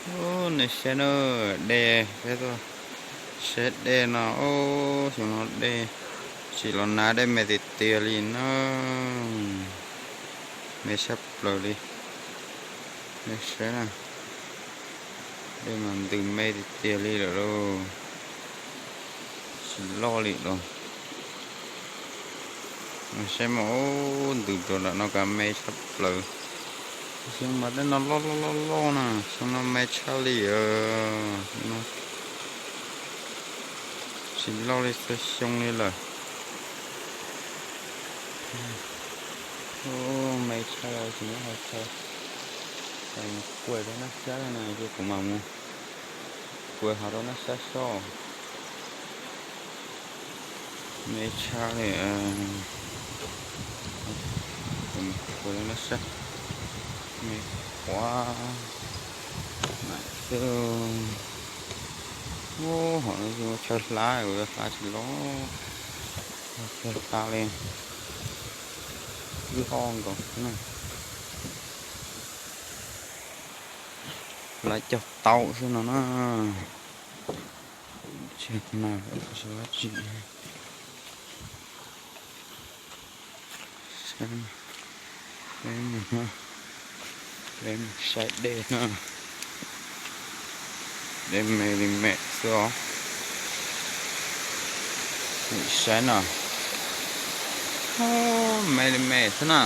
Nej saib na, dej, peb tuaj saib dej no, xyoo no dej tsis los nag, dej me tiag tiag li na. Me tshaj plaws li. Nej saib na, dej mas ntws me tiag tiag li lawm lauj. Tsis loj li los. Saib mas, ntws rau nram no kav me tshaj plaws. Xyoo mas tej no loj loj loj loj na, xyoo no me tshaj li no. Tsis loj li txhua xyoo li lawm. Me tshaj li tsis muab hais txog. Kuav rau nab sab na, kuv mam mus kuav hov rau nab sab soj. Me tshaj li, kuav rau nab sab, me quav mam xwb. Hov no chaw hlab, hlab tsis los, chaw hlab li loj nkaus xwb na. Hlab cog taub xwb no na. Tsis na, tsis dab tsi. Peb mus saib dej na. Dej me li me xwb os. Saib na. Me li me xwb na.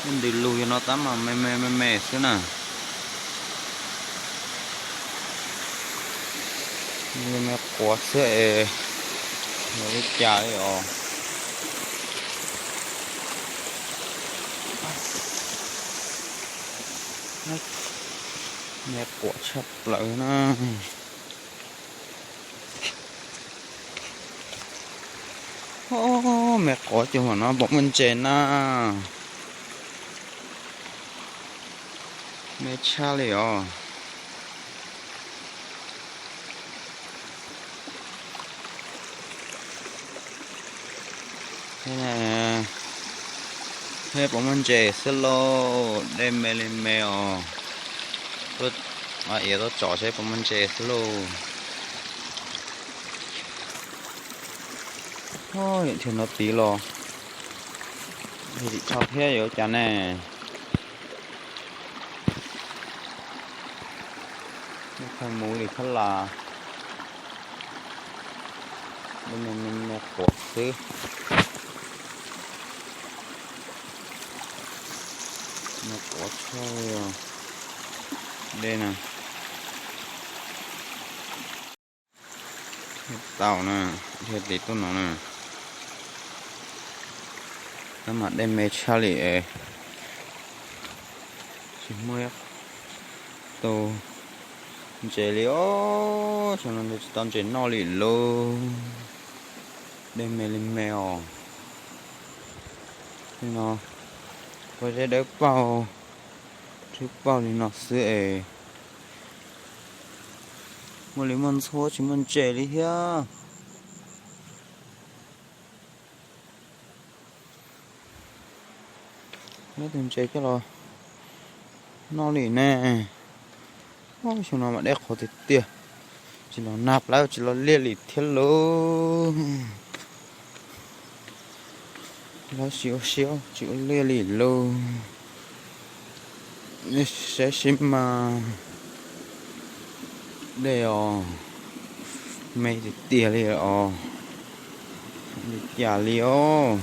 Ntws lug yog no tab mas me me me me xwb na. Me quav xwb es, yog li cas li os. Me quav tshaj plaws na. Me quav cug mam no pom muaj ntses na. Me tshaj li os. Peb pom muaj ntses xwb lauj, dej me li me os. Tuaj, iav tuaj tsom seb pom muaj ntses xwb lauj. Nim thiaj no tid los, tsis tso thiab yuav cas ne. Thaij mus li khab las, me me quav xwb. Me quav tshaj li os. Dej na. Tau na, dhia tim tuaj no na. Tab mas dej me tshaj li es, tsis muaj tus ntses li os, xyoo no tsis tau ntses noj li lauj. Dej me li me os. Li no, pob zeb dawb paug, tswb paug li no xwb es. Muaj li muaj ntxhuab tsis muaj ntses li thiab. Muab tus ntses coj los noj li ne. Xyoo no mas dej qhuav tiag tiag, tsis los nag plab tsis los liaj li thiab lauj. Lawv tsis ua siab tsis ua liaj li lauj. Nej saib seb mas, dej os, me tiag tiag li os, li cas li os.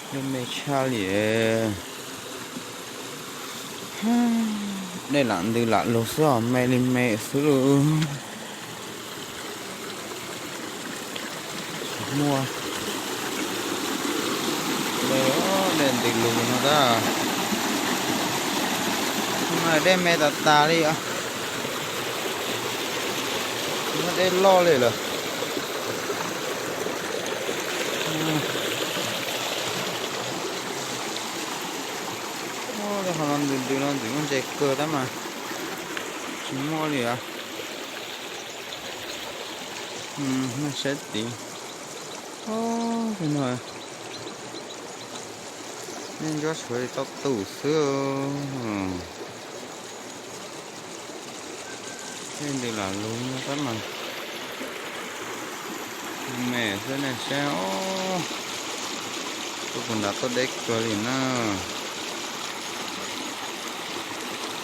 Dej me tshaj li. Dej lam ntws lam lug xwb os, me li me xwb lauj. Muaj dej, dej ntws lug no tab, dej me tas tas li os. Muaj dej loj li lawm. Dej qhov no ntws ntws no ntws muaj ntses kawg tab mas tsis muaj li os. Nej saib tid. Tej no, Nej ntsuab sawv li tau tus xwb. Tej ntws lam lug no tab mas me xwb nej saib os. Tuaj puag nrad tuaj deb kawg li na.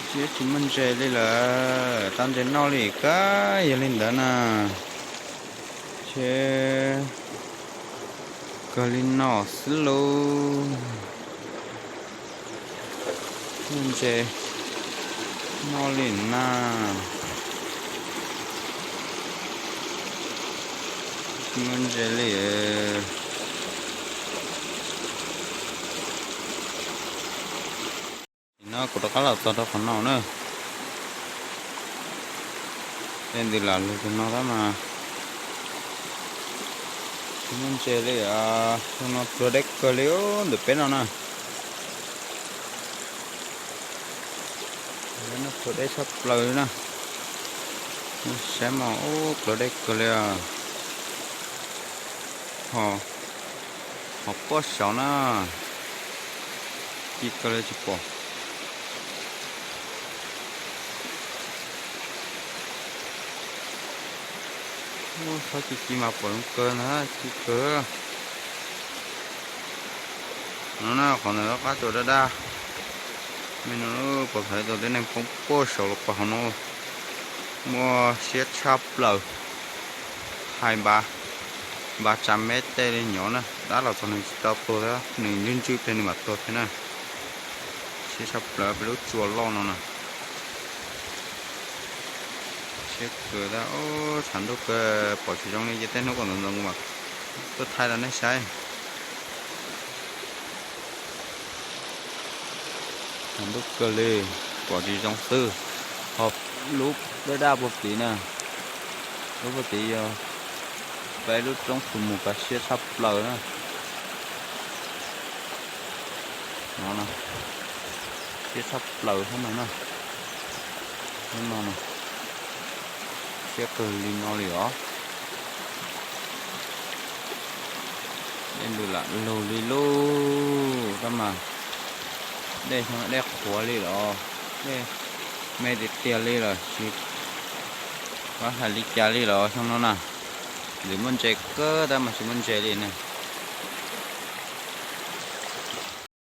Tsis, tsis muaj ntses li lawm, tau ntses noj li kab yog li ntawd na. Ces kawg li no xwb lauj. Muaj ntses noj li na. Tsis muaj ntses li. No kuv rov qab los txog rau qhov no na. Tej ntws lam lug tus no tab mas tsis muaj ntses li. Xyoo no pluag deb kawg li ntawm peb no na. Pluag deb tshaj plaws li na. Saib mas, pluag deb kawg li. Ho, ho puag saud na. Ci kawg li tsis pom. Saib ci ci mas pom zoo kawg na, ci kawg. No na, qhov ntawd qab tsuas daj daj. Me no pom thaum ib tug tib neeg poob puag saud los pom hauv no. Muaj siab tshaj plaws. Hais npav, npav tsa mev tej li nyob na, dab los txog nws tsis tau tuag thiab, nws ntswj ntswj tej nws mam tuag thiab na. Siab tshaj plaws peb lub tsua loj no na. Siab kawg, tshav ntuj kawg pom tsis zoo li ces tej hnub kom ntxoov ntxoov kuv mam tuaj thaij rau nej saib. Tshav ntuj kawg li, pom tsis zoo xwb. Ho lub daj daj puag tid na, lub puag tid yog peb lub roob tus mus kav siab tshaj plaws na. No, siab tshaj plaws hab no na. Hab no, siab kawg li no li os. Dej ntws lam lug li lauj, tab mas dej xyoo no dej qhuav li los, dej me tiag tiag li lawm, tsis paub hais li cas li lawm xyoo no na. Ntxim muaj ntses kawg tab mas tsis muaj ntses li na.